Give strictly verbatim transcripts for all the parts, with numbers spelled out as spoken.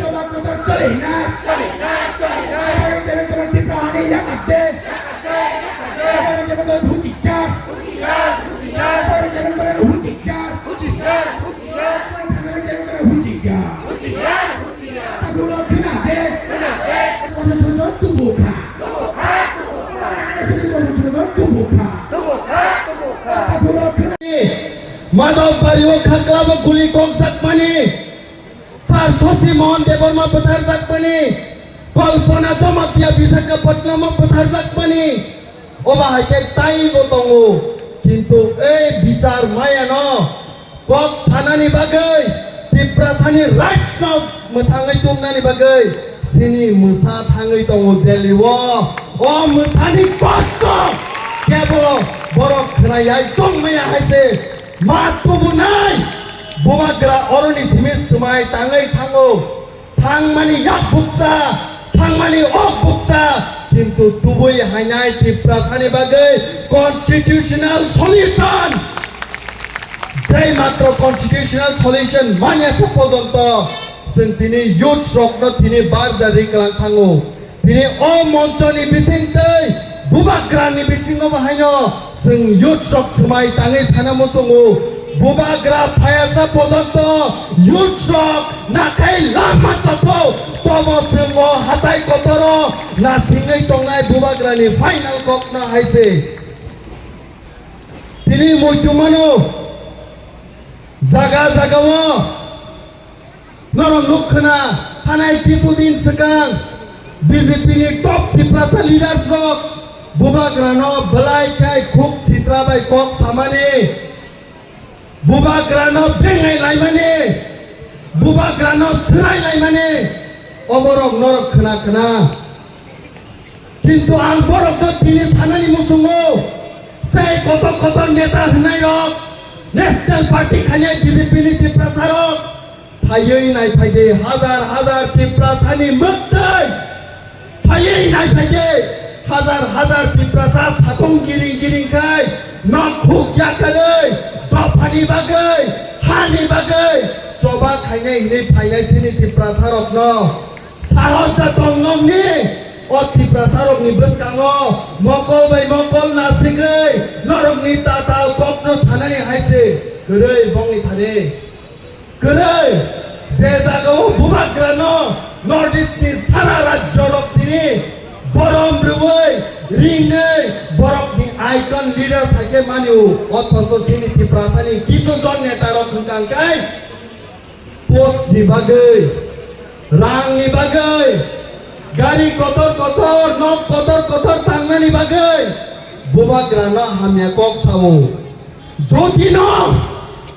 Choba kotor choli hinai. Choli hinai, choli hinai. Choli hinai, choli hinai. Tipra hani yak akde. Yak akde, yak akde. Choli hinai, choli hinai. Huchijak. Huchijak, huchijak. Choli hinai, choli hinai. Huchijak. Huchijak, huchijak. Choli hinai, choli hinai. Huchijak. Huchijak, huchijak. Takhuk rok khna de. Khna de. Kosong song song tubu kha. Tubu kha, tubu kha. Kosong song song tubu kha. Tubu kha, tubu kha. Takhuk rok khna. Madhobari o khaklabo guli kokjakmani, Sir Shashi Mohan Debbarma bwtharjakmani, Kalpana Jamatia Visakhapatnam o bwtharjakmani, obo hai khe taibo tongo. Kintu ei bichar mayano kok sanani bagwi, Tiprasani rights no mwthangwi tubnani bagwi, Chini mwsa thangwi tongo Delhi o. O mwsani kosto kebo borok khwnayai tongmaya hai se ma tubunai. Bubagra oroni simi swmai tangwi thango. Thangmani yak bukcha, thangmani ok bukcha, kintu tubui hainai Tiprasani bagwi constitutional solution. Jai matro constitutional solution manya se porjonto chwng tini youths rokno tini barja ri kwlang thango. Tini o monchoni bisingtwi bubagrani bisingo bo haino chwng youths rok swmai tangwi sana muchungo. Bubagra phayasa porjonto youths rok nakhai lama chapho tobo chwng o hatai kotoro nasingwi tongnai bubagrani final kokno hai se. Tini muitu mano jaga jaga o norok nuk khna thanai kisu din swkang B J P ni top Tiprasa leaders rok bubagrano belai khai khuk sitra bai kok samani, bubagrano bengai laimani, bubagrano swrai laimani oborok norok khna khna. Kintu ang borokno tini sanani muchungo, sei kotor kotor neta hwnnairok, National Party khainai B J P ni Tiprasarok, phaiwi naiphaidi hajar hajar Tiprasani mwktwi, phaiwi naiphaidi hajar hajar Tiprasa satung giring giring khai nok huk yakarwi dophani bagwi, hani bagwi choba khainai hwnwi phainai chini Tiprasarokno. Sahos da tong nokni o Tiprasarokni bwskango mokol bai mokol nasigwi norokni tatal kokno sanani hai se kwrwi bongni thani. Kwrwi je jagao bubagrano North East ni sara rajyorok tini borom rwui ringwi borokni icon leader sai khe mani o, othocho chini Tiprasani kisu jon netarok hwnkha hwnkhe post ni bagwi, rang ni bagwi, gari kotor kotor, nok kotor kotor tangnani bagwi bubagrano hamya kok sao. Jodi no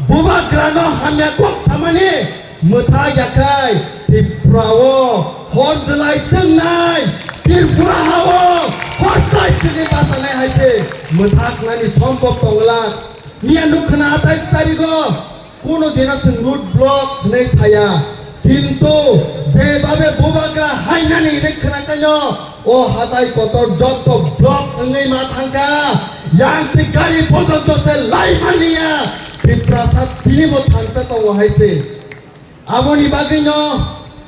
bubagrano hamya kok samani mwthai yakhai Tripura o hor jwlai chwngnai, Tripura ha o hor jwlai chwngwi bachanai hai se mwthaknani sombhob tongla. Miya nuk khna athais tarigo. Kuno dina chwng road block hwnwi saya, kintu je babe bubagra hainani hwnwi khwnakaino o hatai kotor jotto block wngwi ma thangkha, yang twi gari porjonto se lai manliya, Tiprasa tinibo thansa tongo hai se. Aboni bagwino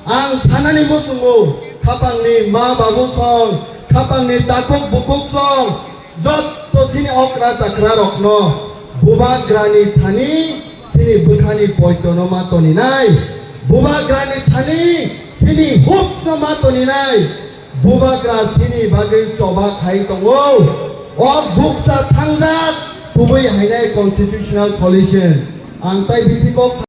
ang sanani muchungo, khapangni ma babu song, khapangni takhuk bukhuk song, jotto chini okra chakra rokno bubagrani thani chini bwkhani poitono ma toninai, bubagrani thani chini hupno ma toninai, bubagra chini bagwi choba khai tongo. O bukcha thangjak tubui hainai constitutional solution. Ang tai bisi kok